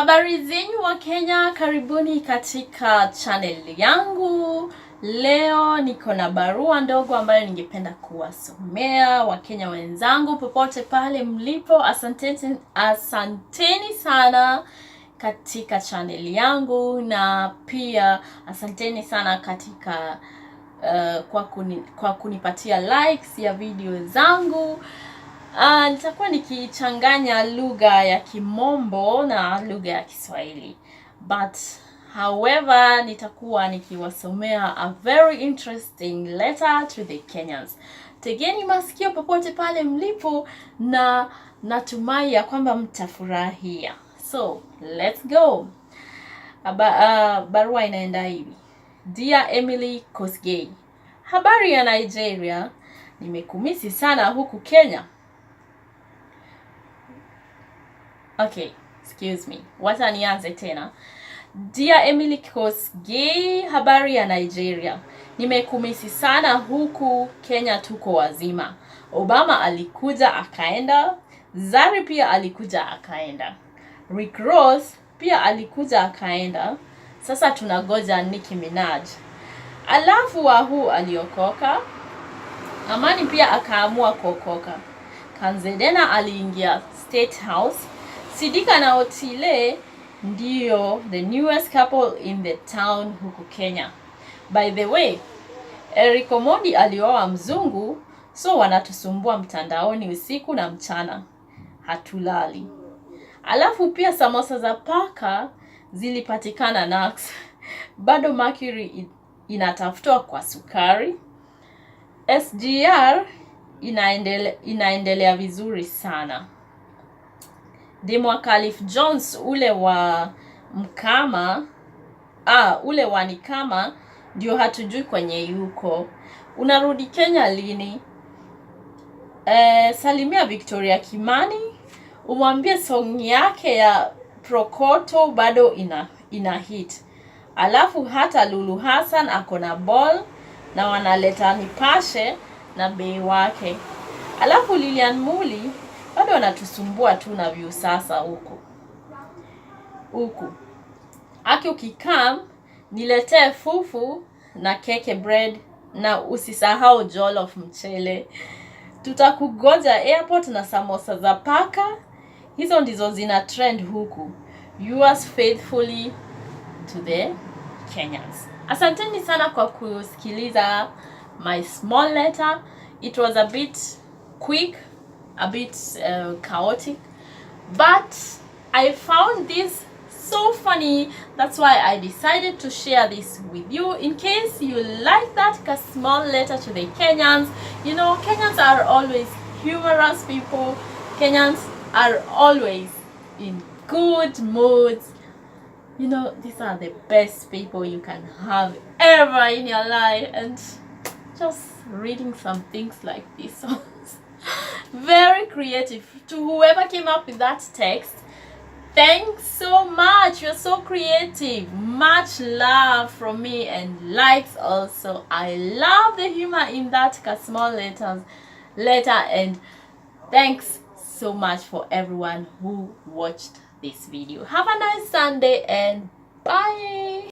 Habari zenyu Wakenya, karibuni katika channel yangu. Leo niko na barua ndogo ambayo ningependa kuwasomea Wakenya wenzangu popote pale mlipo. Asanteni, asanteni sana katika channel yangu na pia asanteni sana katika kwa kunipatia likes ya video zangu. Nitakuwa nikichanganya lugha ya Kimombo na lugha ya Kiswahili. But however, nitakuwa nikiwasomea a very interesting letter to the Kenyans. Tegeni masikio popote pale mlipo na natumai ya kwamba mtafurahia. So, let's go. Barua inaenda hivi. Dear Emily Kosgei, habari ya Nigeria? Nimekumisi sana huku Kenya. Okay, excuse me. Wacha nianze tena. Dear Emily Kosgei, habari ya Nigeria. Nimekumisi sana huku Kenya, tuko wazima. Obama alikuja akaenda, Zari pia alikuja akaenda. Rick Ross pia alikuja akaenda. Sasa tunagoja Nicki Minaj. Alafu Wahu aliokoka. Amani pia akaamua kuokoka. Kanzedena aliingia State House. Sidika na Otile ndio the newest couple in the town huku Kenya. By the way, Eric Omondi alioa mzungu, so wanatusumbua mtandaoni usiku na mchana, hatulali. Alafu pia samosa za paka zilipatikana Nax. Bado Mercury inatafutwa kwa sukari. SGR inaendelea vizuri sana. Demo Khalif Jones ule wa Mkama, ule wa Nikama ndio hatujui kwenye yuko. Unarudi Kenya lini? Salimia Victoria Kimani, umwambie song yake ya Prokoto bado ina hit. Alafu hata Lulu Hassan ako na ball na wanaleta Nipashe na bei wake. Alafu Lilian Muli bado wanatusumbua tu na view sasa huku huku. Aki ukikam niletee fufu na keke bread na usisahau jollof mchele. Tutakugoja airport na samosa za paka. Hizo ndizo zina trend huku. Yours faithfully to the Kenyans. Asanteni sana kwa kusikiliza my small letter. It was a bit quick, a bit chaotic, but I found this so funny. That's why I decided to share this with you in case you like that small letter to the Kenyans. You know, Kenyans are always humorous people. Kenyans are always in good moods. You know, these are the best people you can have ever in your life. And just reading some things like this was very creative. To whoever came up with that text, thanks so much. You're so creative. Much love from me and likes also. I love the humor in that small letter, and thanks so much for everyone who watched this video. Have a nice Sunday and bye.